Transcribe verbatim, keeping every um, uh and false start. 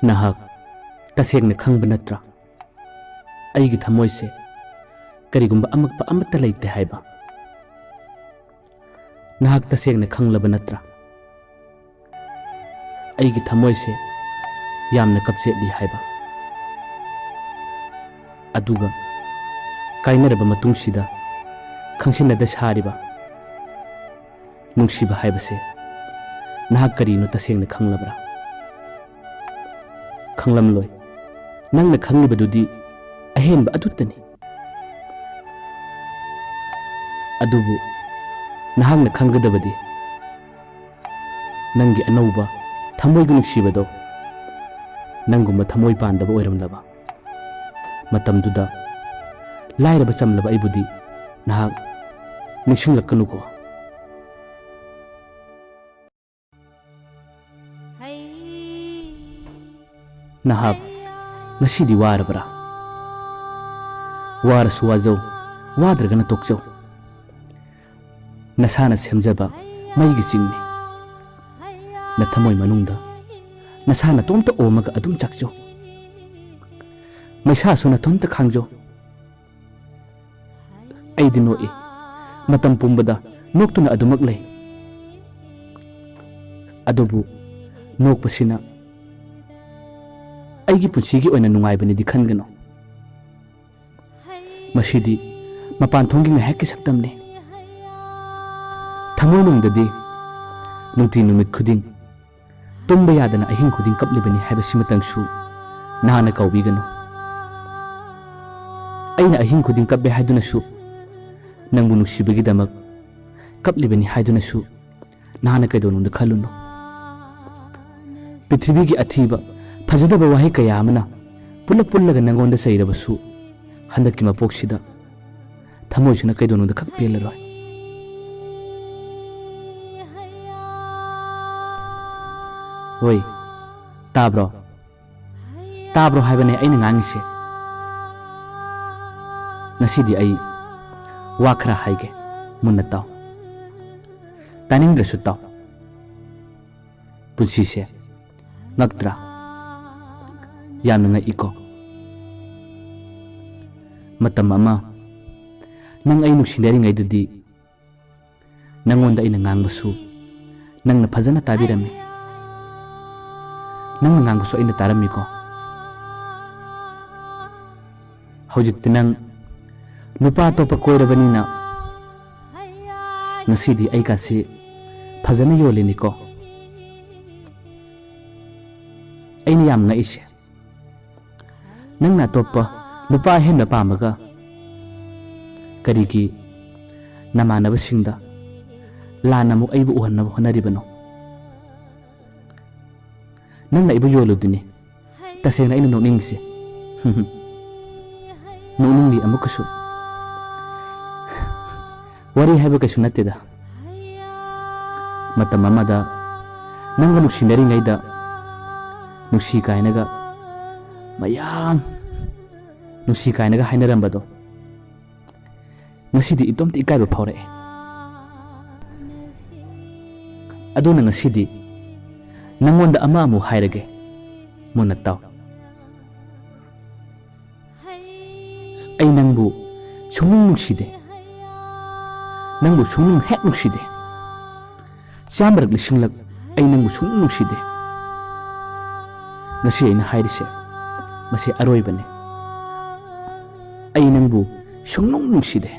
ꯅꯍꯥꯛ ꯇꯁꯦꯡꯅ ꯈꯪꯕ ꯅꯠꯇ꯭ꯔꯥ? ꯑꯩꯒꯤ ꯊꯃꯣꯏꯁꯦ ꯀꯔꯤꯒꯨꯝꯕ ꯑꯃꯛꯄ ꯑꯃꯠꯇ ꯂꯩꯇꯦ ꯍꯥꯏꯕ꯫ ꯅꯍꯥꯛ ꯇꯁꯦꯡꯅ ꯈꯪꯂꯕ ꯅꯠꯇ꯭ꯔꯥ? ꯑꯩꯒꯤ ꯊꯃꯣꯏꯁꯦ ꯌꯥꯝꯅ ꯀꯞꯆꯦꯠꯂꯤ ꯍꯥꯏꯕ꯫ ꯑꯗꯨꯒ ꯀꯥꯏꯅꯔꯕ ꯃꯇꯨꯡꯁꯤꯗ ꯈꯪꯁꯤꯟꯅꯗ ꯁꯥꯔꯤꯕ ꯅꯨꯡꯁꯤꯕ ꯍꯥꯏꯕꯁꯦ ꯅꯍꯥꯛ ꯀꯔꯤꯅꯣ ꯇꯁꯦꯡꯅ ꯈꯪꯂꯕ꯭ꯔꯥ? ꯈꯪꯂꯝꯂꯣꯏ꯫ ꯅꯪꯅ ꯈꯪꯂꯤꯕꯗꯨꯗꯤ ꯑꯍꯦꯟꯕ ꯑꯗꯨꯇꯅꯤ꯫ ꯑꯗꯨꯕꯨ ꯅꯍꯥꯛꯅ ꯈꯪꯒꯗꯕꯗꯤ, ꯅꯪꯒꯤ ꯑꯅꯧꯕ ꯊꯃꯣꯏꯒꯤ ꯅꯨꯡꯁꯤꯕꯗꯣ ꯅꯪꯒꯨꯝꯕ ꯊꯃꯣꯏ ꯄꯥꯟꯗꯕ ꯑꯣꯏꯔꯝꯂꯕ ꯃꯇꯝꯗꯨꯗ, ꯂꯥꯏꯔꯕ ꯆꯝꯂꯕ ꯑꯩꯕꯨꯗꯤ ꯅꯍꯥꯛ ꯅꯤꯡꯁꯤꯡꯂꯛꯀꯅꯨꯀꯣ꯫ ꯅꯍꯥꯛ ꯉꯁꯤꯗꯤ ꯋꯥꯔꯕ꯭ꯔꯥ? ꯋꯥꯔꯁꯨ ꯋꯥꯖꯧ, ꯋꯥꯗ꯭ꯔꯒꯅ ꯇꯣꯛꯆꯧ꯫ ꯅꯁꯥꯅ ꯁꯦꯝꯖꯕ ꯃꯩꯒꯤ ꯆꯤꯡꯅꯤ꯫ ꯅꯊꯃꯣꯏ ꯃꯅꯨꯡꯗ ꯅꯁꯥ ꯅꯇꯣꯝꯇ ꯑꯣꯝꯃꯒ ꯑꯗꯨꯝ ꯆꯥꯛꯆꯧ꯫ ꯃꯩꯁꯥꯁꯨ ꯅꯊꯣꯝꯇ ꯈꯥꯡꯖꯧ꯫ ꯑꯩꯗꯤ ꯅꯣꯛꯏ꯫ ꯃꯇꯝ ꯄꯨꯝꯕꯗ ꯅꯣꯛꯇꯨꯅ ꯑꯗꯨꯃꯛ ꯂꯩ꯫ ꯑꯗꯨꯕꯨ ꯅꯣꯛꯄꯁꯤꯅ ꯑꯩꯒꯤ ꯄꯨꯟꯁꯤꯒꯤ ꯑꯣꯏꯅ ꯅꯨꯡꯉꯥꯏꯕꯅꯤꯗꯤ ꯈꯟꯒꯅꯨ꯫ ꯃꯁꯤꯗꯤ ꯃꯄꯥꯟ ꯊꯣꯡꯒꯤ ꯉꯥꯏꯍꯥꯛꯀꯤ ꯁꯛꯇꯝꯅꯤ꯫ ꯊꯃꯣꯏꯅꯨꯡꯗꯗꯤ ꯅꯨꯡꯇꯤ ꯅꯨꯃꯤꯠ ꯈꯨꯗꯤꯡ ꯇꯨꯝꯕ ꯌꯥꯗꯅ ꯑꯍꯤꯡ ꯈꯨꯗꯤꯡ ꯀꯞꯂꯤꯕꯅꯤ ꯍꯥꯏꯕꯁꯤꯃꯇꯪꯁꯨ ꯅꯍꯥꯛꯅ ꯀꯥꯎꯕꯤꯒꯅꯨ꯫ ꯑꯩꯅ ꯑꯍꯤꯡ ꯈꯨꯗꯤꯡ ꯀꯞꯂꯦ ꯍꯥꯏꯗꯨꯅꯁꯨ, ꯅꯪꯕꯨ ꯅꯨꯡꯁꯤꯕꯒꯤꯗꯃꯛ ꯀꯞꯂꯤꯕꯅꯤ ꯍꯥꯏꯗꯨꯅꯁꯨ ꯅꯍꯥꯛꯅ ꯀꯩꯗꯧꯅꯨꯡꯗ ꯈꯜꯂꯨꯅꯨ꯫ ꯄ꯭ꯔꯤꯊꯤꯕꯤꯒꯤ ꯑꯊꯤꯕ ꯐꯖꯗꯕ ꯋꯥꯍꯩ ꯀꯌꯥ ꯑꯃꯅ ꯄꯨꯜꯂꯞ ꯄꯨꯜꯂꯒ ꯅꯪꯉꯣꯟꯗ ꯆꯩꯔꯕꯁꯨ, ꯍꯟꯗꯛꯀꯤ ꯃꯄꯣꯛꯁꯤꯗ ꯊꯃꯣꯏꯁꯤꯅ ꯀꯩꯗꯧꯅꯨꯡꯗ ꯈꯛ ꯄꯦꯜꯂꯔꯣꯏ꯫ ꯍꯣꯏ, ꯇꯥꯕ꯭ꯔꯣ? ꯇꯥꯕ꯭ꯔꯣ ꯍꯥꯏꯕꯅꯦ ꯑꯩꯅ ꯉꯥꯡꯉꯤꯁꯦ꯫ ꯉꯁꯤꯗꯤ ꯑꯩ ꯋꯥ ꯈꯔ ꯍꯥꯏꯒꯦ, ꯃꯨꯟꯅ ꯇꯥꯎ꯫ ꯇꯥꯅꯤꯡꯗ꯭ꯔꯁꯨ ꯇꯥꯎ꯫ ꯄꯨꯟꯁꯤꯁꯦ ꯉꯛꯇ꯭ꯔꯥ? ꯌꯥꯝꯅ ꯉꯛꯏꯀꯣ꯫ ꯃꯇꯝ ꯑꯃ ꯅꯪ ꯑꯩ ꯅꯨꯡꯁꯤꯅꯔꯤꯉꯩꯗꯗꯤ ꯅꯪꯉꯣꯟꯗ ꯑꯩꯅ ꯉꯥꯡꯕꯁꯨ ꯅꯪꯅ ꯐꯖꯅ ꯇꯥꯕꯤꯔꯝꯃꯤ꯫ ꯅꯪꯅ ꯉꯥꯡꯕꯁꯨ ꯑꯩꯅ ꯇꯥꯔꯝꯃꯤꯀꯣ꯫ ꯍꯧꯖꯤꯛꯇꯤ ꯅꯪ ꯅꯨꯄꯥ ꯑꯇꯣꯞꯄ ꯀꯣꯏꯔꯕꯅꯤꯅ ꯉꯁꯤꯗꯤ ꯑꯩꯒꯁꯤ ꯐꯖꯅ ꯌꯣꯜꯂꯤꯅꯤꯀꯣ꯫ ꯑꯩꯅ ꯌꯥꯝ ꯉꯛꯏꯁꯦ, ꯅꯪꯅ ꯑꯇꯣꯞꯄ ꯅꯨꯄꯥ ꯑꯍꯦꯟꯕ ꯄꯥꯝꯃꯒ ꯀꯔꯤꯒꯤ ꯅꯃꯥꯟꯅꯕꯁꯤꯡꯗ ꯂꯥꯟꯅ ꯑꯃꯨꯛ ꯑꯩꯕꯨ ꯎꯍꯟꯅꯕ ꯍꯣꯠꯅꯔꯤꯕꯅꯣ? ꯅꯪꯅ ꯑꯩꯕꯨ ꯌꯣꯜꯂꯨꯗꯨꯅꯤ꯫ ꯇꯁꯦꯡꯅ ꯑꯩꯅ ꯅꯣꯛꯅꯤꯡꯉꯤꯁꯦ꯫ ꯅꯣꯛꯅꯤꯡꯂꯤ ꯑꯃꯨꯛꯀꯁꯨ꯫ ꯋꯥꯔꯤ ꯍꯥꯏꯕ ꯀꯩꯁꯨ ꯅꯠꯇꯦꯗ꯫ ꯃꯇꯝ ꯑꯃꯗ ꯅꯪꯒ ꯅꯨꯡꯁꯤꯅꯔꯤꯉꯩꯗ ꯅꯨꯡꯁꯤ ꯀꯥꯏꯅꯒ ꯃꯌꯥꯝ ꯅꯨꯡꯁꯤ ꯀꯥꯏꯅꯒ ꯍꯥꯏꯅꯔꯝꯕꯗꯣ ꯉꯁꯤꯗꯤ ꯏꯇꯣꯝꯇ ꯏꯀꯥꯏꯕ ꯐꯥꯎꯔꯛꯑꯦ꯫ ꯑꯗꯨꯅ ꯉꯁꯤꯗꯤ ꯅꯪꯉꯣꯟꯗ ꯑꯃ ꯑꯃꯨꯛ ꯍꯥꯏꯔꯒꯦ, ꯃꯨꯟꯅ ꯇꯥꯎ꯫ ꯑꯩ ꯅꯪꯕꯨ ꯁꯨꯡꯅꯨꯡ ꯅꯨꯡꯁꯤꯗꯦ꯫ ꯅꯪꯕꯨ ꯁꯨꯡꯅꯨꯡ ꯍꯦꯛ ꯅꯨꯡꯁꯤꯗꯦ꯫ ꯆꯥꯝꯃꯔꯛ ꯂꯤꯁꯤꯡꯂꯛ ꯑꯩ ꯅꯪꯕꯨ ꯁꯨꯡꯅꯨꯡ ꯅꯨꯡꯁꯤꯗꯦ꯫ ꯉꯁꯤ ꯑꯩꯅ ꯍꯥꯏꯔꯤꯁꯦ, ꯃꯁꯤ ꯑꯔꯣꯏꯕꯅꯤ꯫ ꯑꯩ ꯅꯪꯕꯨ ꯁꯨꯡꯅꯨꯡ ꯅꯨꯡꯁꯤꯗꯦ꯫